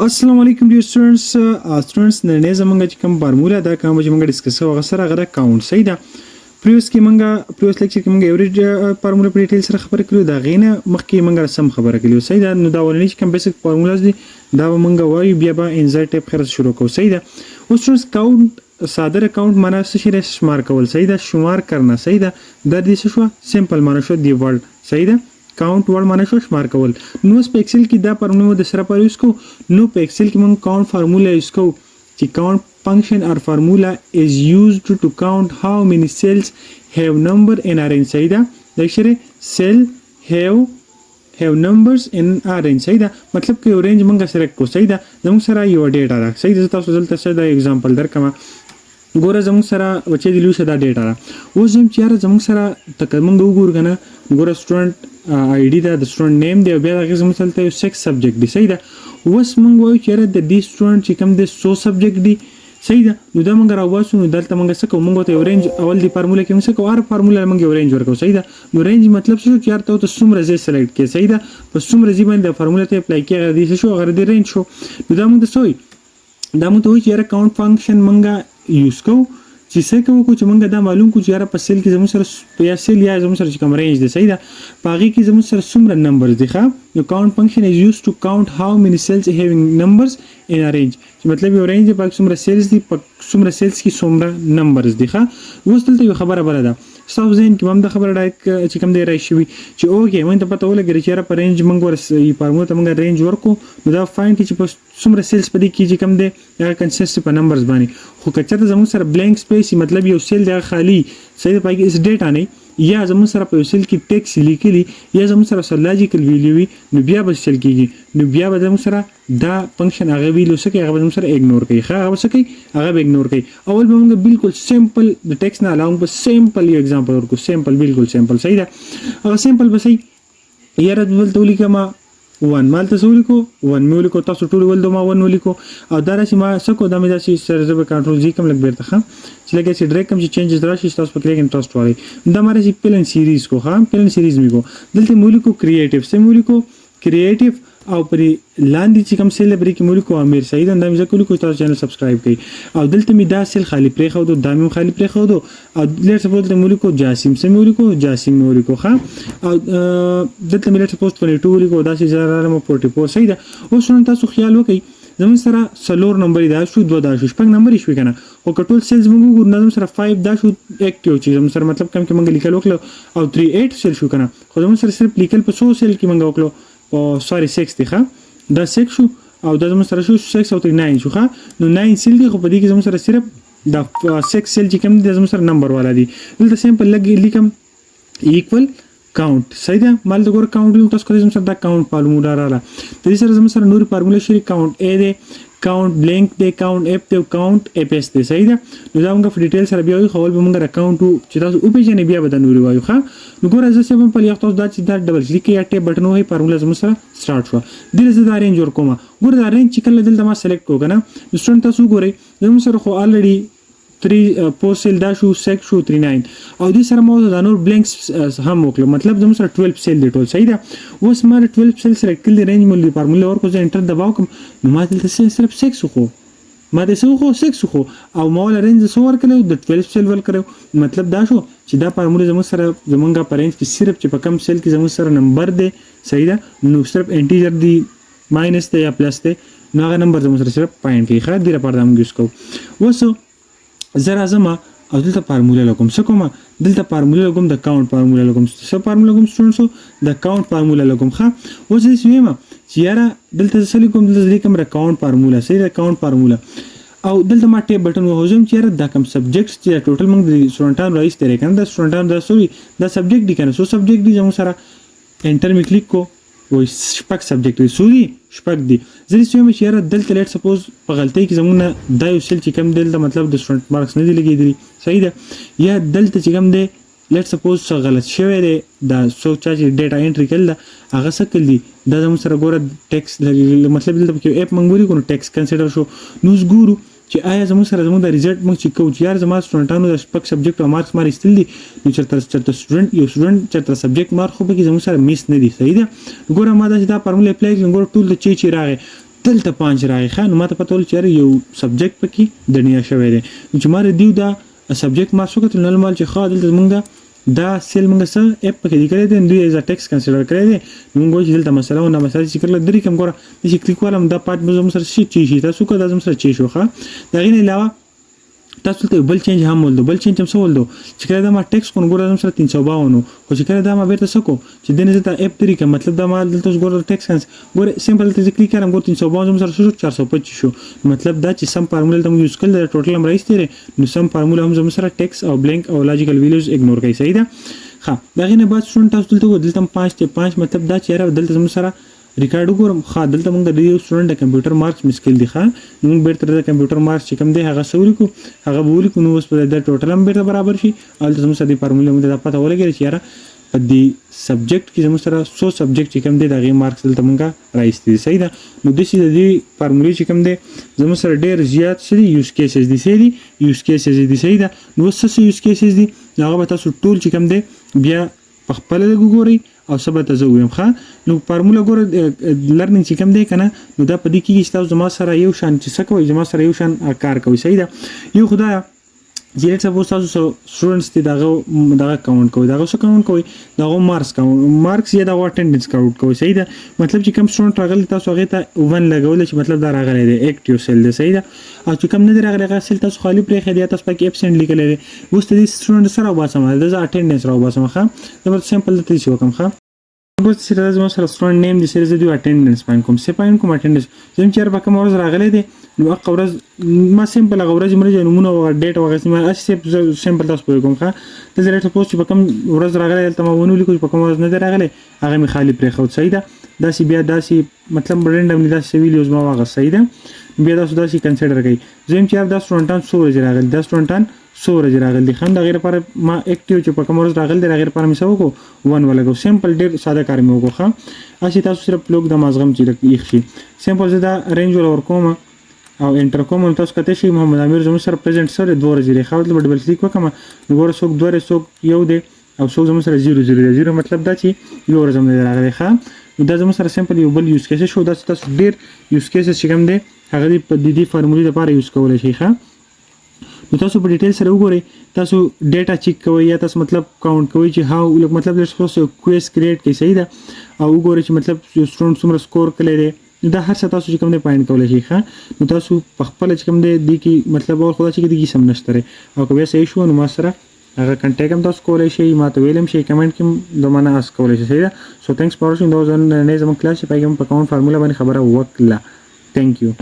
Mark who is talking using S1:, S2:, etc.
S1: السلام علیکم ډیر سټوډنټس. سټوډنټس، نننۍ زمونږ چې کوم فارموله ده، کوم چې مونږ ډیسکس کوو، هغه سره هغه کاونټ، صحیح ده. پریوس کې مونږ، پریوس لیکچر کې مونږ ایوریج فارموله په ډیټیل سره خبره کړو، دا غینه مخکې مونږ سم خبره کړو، صحیح ده. نو دا ولنی چې کوم بیسیک فارمولاز دي، دا به مونږ وایو، بیا به انزر ټیپ خیر شروع کوو، صحیح ده. اوس سټوډنټس، کاونټ، ساده کاونټ معنا څه شی ده؟ شمار کول، صحیح ده، شمار کرنا، صحیح ده. دا دې څه شو؟ سمپل معنا شو دی ورډ، صحیح ده. کاونټ ورډ معنی شو شمار کول. نو اوس په ایکسل کې دا فارموله مو د سره پر یوز کو. نو په ایکسل کې موږ کاونټ فارموله یوز کو چې count function or formula is used to count how many cells have number in a range، صحیح ده. دا شری cell have numbers in a range، صحیح ده. مطلب که یو رینج موږ سلیکټ کو، صحیح ده، زموږ سره یو ډیټا ده، صحیح ده. تاسو دلته څه دا اگزامپل درکم. ګوره، زموږ سره بچې دی لوسه دا ډیټا ده. اوس زم چې یاره زموږ سره تک موږ وګورو کنه، ګوره، سټوډنټ آی ډي ده، د سټوډنټ نیم دی او بیا هغه زموږ سره یو 6 سبجیکټ دی، صحیح ده. اوس موږ وایو چې یاره د دې سټوډنټ چې کوم دی څو سبجیکټ دی، صحیح ده. نو دا موږ راوباسو. نو دلته موږ څه کوو؟ موږ ته یو رینج اول دی فارموله کې موږ څه کوو؟ هر فارموله موږ یو رینج ورکوو، صحیح ده. نو رینج مطلب څه شو؟ چې یار ته ته څومره ځای سلیکټ کړې، صحیح ده، په څومره ځای باندې د فارموله ته اپلای کړې، هغه دې څه شو؟ هغه دې رینج شو. نو دا موږ ته څه وایي؟ دا موږ ته وایي چې یاره کاونټ فنکشن موږ یوز کوو چې څه کوو؟ چې موږ دا معلوم کو چې یاره په سیل کې زموږ سره یا سیل یا زموږ سره چې کوم رینج دی، صحیح ده، په هغې کې زموږ سره څومره نمبرز دي. ښه، نو count function is used to count how many cells having numbers in a range، چې مطلب یو رینج دی، په څومره سیلز دي، په څومره سیلز کې څومره نمبرز دي. ښه، اوس دلته یو خبره بله ده. ستاسو ذهن کې هم دا خبره ډایرک چې کوم دی راشي چې اوکې، موږ ته پته ولګېده چې یاره په رینج موږ ور فارموله ته موږ رینج ورکو، نو دا فاین کې چې په څومره سیلز په دې کې چې کوم دی هغه کنسیست په نمبرز باندې. خو که چېرته زموږ سره بلانک سپیس، مطلب یو سیل دی خالی، صحیح ده، پای کې هیڅ ډیټا نه، یا زموږ سره په یو سیل کې ټیکس لیکلي، یا زموږ سره سره لاجیکل ویلیو وي، نو بیا به چل کېږي؟ نو بیا به زموږ سره دا فنکشن هغه ویلیو څه کوي؟ هغه به زموږ سره اګنور کوي. ښه، هغه به څه کوي؟ هغه به اګنور کوي. اول به موږ بالکل سمپل د ټیکس نه علاوه په سمپل یو اگزامپل ورکو، سمپل، بالکل سمپل، صحیح ده. هغه سمپل به صحیح یاره دلته ولیکم 1. مال ته څه ولیکو؟ 1 مې ولیکو. تاسو ټول ول ما 1 ولیکو. او دا راسي ما څه کو؟ دا مې داسې سره زه به کنټرول زی کوم لږ بیرته. ښه، چې لږه چې ډریک کوم چې چینجز راشي، تاسو پکې لږ انټرست والي. دا ما راسي پلن سیریز کو. ښه، پلن سیریز مې کو. دلته مې ولیکو کریټیو. څه مې ولیکو؟ کریټیو. او پرې لاندې چې کوم سیل پرې کې مې ولیکو امیر سعید. دا مې ځکه ولیکو چې تاسو چینل سبسکرایب کړئ. او دلته مې دا سیل خالی پرېښودو، دا مې خالی پرېښودو. او لیټ سپوز دلته مې ولیکو جاسم. څه مې ولیکو؟ جاسم مې ولیکو. ښه، او دلته مې لیټ سپوز 22 ولیکو. داسې زه راغلم 44، صحیح ده. اوس نن تاسو خیال وکړئ، زموږ سره څلور نمبرې دا شو، دوه دا شو، شپږ نمبرې شوې که نه؟ خو که ټول سیلز موږ وګورو، نو زموږ سره 5 دا شو اکټیو چې زموږ سره مطلب کم کې موږ لیکل وکړو او 3 8 سیل شو که نه؟ خو زموږ سره صرف لیکل په څو سیل کې موږ وکړو؟ په سوري 6 دی. ښه، دا 6 شو او دا زموږ سره شو 6 او 3 9 شو. ښه، نو 9 سیل دی، خو په دې کې زموږ سره صرف دا 6 سیل چې کوم دی زموږ سره نمبر والا دی. دلته سمپل لږ لیکم ایکول کاونټ، صحیح ده. مال د ګور کاونټ تاسو کولی زموږ سره دا کاونټ فارمولا رااله. د دې سره زموږ سره نور فارمولا شری. کاونټ ا دی، کاونټ بلانک دی، کاونټ اف دی، کاونټ اف اس دی، صحیح ده. نو دا موږ په ډیټیل سره بیا وایو، خو اول به موږ کاونټ چې تاسو وپیژنئ، بیا به دا نور وایو. ښه، نو ګوره، زه سمپل یو تاسو دا چې دا ډبل کلیک یا ټیپ بټن وهئ، فارمولا زموږ سره سٹارټ شوه. دې زه دا رینج ورکوم. ګوره، دا رینج چې کله دلته ما سلیکټ کو کنه، نو سټوډنټ تاسو وګورئ، زموږ سره خو الریډي 3 4 سیل دا شو، 6 شو، 3 9 او دې سره مو دا نور بلانکس هم وکړو. مطلب زموږ سره 12 سیل دی ټول، صحیح ده. اوس ما 12 سیل سلیکټ کړل، رینج مو دې فارمولا ورکو، زه انټر دباو کوم، نو ما دلته صرف 6 خو ما د څه خو 6 خو او ما ول رینج څو ورکړو؟ د 12 سیل ورکړو. مطلب دا شو چې دا فارمولا زموږ سره زمونږ په رینج کې صرف چې په کم سیل کې زموږ سره نمبر دی، صحیح ده، نو صرف انټیجر دی، ماینس دی یا پلس دی، نو هغه نمبر زموږ سره صرف پوینټ کوي. ښه، دې لپاره دا موږ یوز کوو. اوس زه راځم او دلته فارموله لګوم. څه کوم؟ دلته فارموله لګوم، د کاونټ فارموله لګوم. څه فارموله لګوم سټوډنټسو؟ د کاونټ فارموله لګوم. ښه، اوس زه وایم چې یاره دلته څه لیکم؟ دلته لیکم د کاونټ فارموله، صحیح ده، کاونټ فارموله. او دلته ما ټیپ بټن وهو. زم چې یاره دا کوم سبجیکټس چې ټوټل موږ د سټوډنټانو راایستلی کنه، دا سټوډنټانو دا سوري دا سبجیکټ دي کنه، څو سبجیکټ دي زموږ سره؟ انټر می کلیک کو، وای شپږ سبجیکټ دي. څو دي؟ شپږ دي. زه دې وایم چې یاره دلته لیټ سپوز په غلطۍ کې زموږ نه دا یو سیل چې کوم دلته مطلب د سټوډنټ مارکس نه دي لګېدلي، صحیح ده، یا دلته چې کوم دی لیټ سپوز څه غلط شوی دی، دا څوک چا چې ډیټا انټري کړل ده هغه څه کړل دي. دا زموږ سره ګوره ټیکس، مطلب دلته پکې اپ موږ ولیکو نو ټیکس کنسیډر شو. نو اوس ګورو چې آیا زموږ سره زموږ د ریزلټ موږ چې کوو چې یار زما سټوډنټانو د شپږ سبجیکټ او مارکس ما ایستل دي، نو چېرته سټوډنټ یو سټوډنټ چېرته سبجیکټ مارک خو پکې زموږ سره میس نه دي، صحیح ده. ګوره، ما داسې دا فارموله اپلای کړم، ګوره ټول د چې راغی. دلته پانچ راغی ښه، نو ماته پته ولګي چې یاره یو سبجیکټ پکې دنیا شوی دی. نو چې ما د دیو دا سبجیکټ مارکس وکتل، نو مال چې ښه، دلته زمونږ دا سیل مونږ څه اپ پکې لیکلی دی، دوی ایز ا ټیکس کنسیډر کړی دی. نو مونږ وایو چې دلته مسله و، دا مسله چې کله درې کم ګوره داسې کلیک والم، دا پارټ به زموږ سره شي چې شي تاسو که دا زموږ سره چې شو ښه. د هغې نه علاوه تاسو دلته یو بل چینج هم ولدو، بل چینج هم څه ولدو چې کله دا ما ټیکس کو، نو ګوره زموږ سره 352، خو چې کله دا ما بیرته څه کو چې دنه زه ته اپ تری کوم، مطلب دا ما دلته اوس ګوره ټیکس کنس ګوره سمپل دلته زه کلیک کړم، ګوره 352 زموږ سره څه شو؟ 425 شو. مطلب دا چې سم فارموله دلته موږ یوز کړل، دا ټوټل هم راایستلی دی، نو سم فارموله هم زموږ سره ټیکس او بلینک او لاجیکل ویلیوز اګنور کوي، صحیح ده. ښه، د هغې نه بعد سټوډنټ تاسو دلته وګورئ، دلته هم 5 دی. 5 مطلب دا چې یاره دلته زموږ سره ریکارډ وګورم. ښه، دلته موږ د یو سټوډنټ د کمپیوټر مارکس مس کړل دي. ښه، نو موږ بیرته د کمپیوټر مارکس چې کوم دی هغه څه ولیکو، هغه به ولیکو. نو اوس به د ټوټل هم بیرته برابر شي او دلته زموږ سره د فارمولې موږ ته دا پته ولګېده چې یاره په دې سبجیکټ کې زموږ سره څو سبجیکټ چې کوم دی د هغې مارکس دلته موږ راایستي دي، صحیح ده. نو داسې د دې فارمولې چې کوم دی زموږ سره ډېر زیات څه دي، یوز کیسز دي، څه دي، یوز کیسز دي، صحیح ده. نو اوس څه څه یوز کیسز دي، نو هغه به تاسو ټول چې کوم دی بیا په خپله لږ وګورئ او څه به ته زه ووایم. ښه، نو فارموله ګوره لرنینګ چې کوم دی که نه، نو دا په دې کېږي چې تاسو زما سره یو شان چې څه کوئ، زما سره یو شان کار کوئ، صحیح ده. یو خدایه چې لیټ سپوز تاسو څه سټوډنټس دي، د هغه دغه کاونټ کوئ، د هغه څه کاونټ کوئ، د هغو مارکس کاونټ، مارکس یا د هغو اټینډنس کاونټ کوئ، صحیح ده. مطلب چې کوم سټوډنټ راغلی تاسو هغې ته ون لګولی چې مطلب دا راغلی دی، اکټیو سیل دی، صحیح ده. او چې کوم نه دی راغلی هغه سیل تاسو خالي پرېښی دی یا تاسو پکې ابسنټ لیکلی دی. اوس د دې سټوډنټ سره راوباسم، د زه اټینډنس راوباسم. ښه، زه به سمپل دلته داسې وکړم. ښه، اوس چې دا زما سره سټوډنټ نیم دی، سره زه دوی اټینډنس پاین کوم، څه پاین کوم؟ اټینډنس. زم چې په کومه ورځ راغلی دی، نو هغه ورځ ما سمپل هغه ورځ مې نمونه او ډیټ او هغه ما هسې سمپل تاسو پوه کوم. ښه، دلته لیټ سپوز چې په کوم ورځ راغلی دلته ما ونه لیکو، چې په کوم ورځ نه دی راغلی هغه مې خالي پرېښود، صحیح ده. داسې بیا داسې مطلب رینډملی داسې ویلیوز ما واغست، صحیح ده. بیا تاسو داسې کنسیډر کړئ، زه یم چې یار دا سټوډنټان څو ورځې راغلي، دا سټوډنټان څو ورځې راغلي دي. ښه، د هغې لپاره ما اکټیو چې په کومه ورځ راغلي دی د هغې لپاره مې څه وکړو؟ ون ولګو. سمپل ډېر ساده کار مې وکړو. ښه، هسې تاسو صرف لوګ د مازغم چې لږ یخ شي. سمپل زه دا رینج ول ورکوم او انټر کوم، نو تاسو کتی شئ محمد امیر زموږ سره پریزنټ سره 2 ورځې دی. ښه، دلته به ډبل کلیک وکړم، نو ګوره څوک 2 دی، څوک یو دی او څوک زموږ سره 0 0 دی. 0 مطلب دا چې یو ورځ هم نه دی راغلی. ښه، نو دا زموږ سره سمپل یو بل یوز کیسز شو. داسې تاسو ډېر یوز کیسز چې کوم دی هغه دې په دې فارمولې لپاره یوز کولی شئ. ښه، نو تاسو په ډیټیل سره وګورئ، تاسو ډیټا چیک کوئ یا تاسو مطلب کاونټ کوئ چې هاو لک مطلب لیټس سپوز یو کویز کریټ کړئ، صحیح ده، او وګورئ چې مطلب یو سټوډنټ څومره سکور کړی دی. نو دا هر څه تاسو چې کوم دی پاینټ کولی شئ. ښه، نو تاسو په خپله چې کوم دی دې کې مطلب اور خدا چې دې کې سم نشته دی، او که بیا صحیح شو نو ما سره هغه کنټیکټ هم تاسو کولی شئ، ما ته ویلی هم شئ، کمنټ کې هم زما نه اسک کولی شئ، صحیح ده. سو تھینکس فار واچینګ. دا نننۍ زموږ کلاس چې پای کې هم په کاونټ فارموله باندې خبره وکړه. ثانک یو.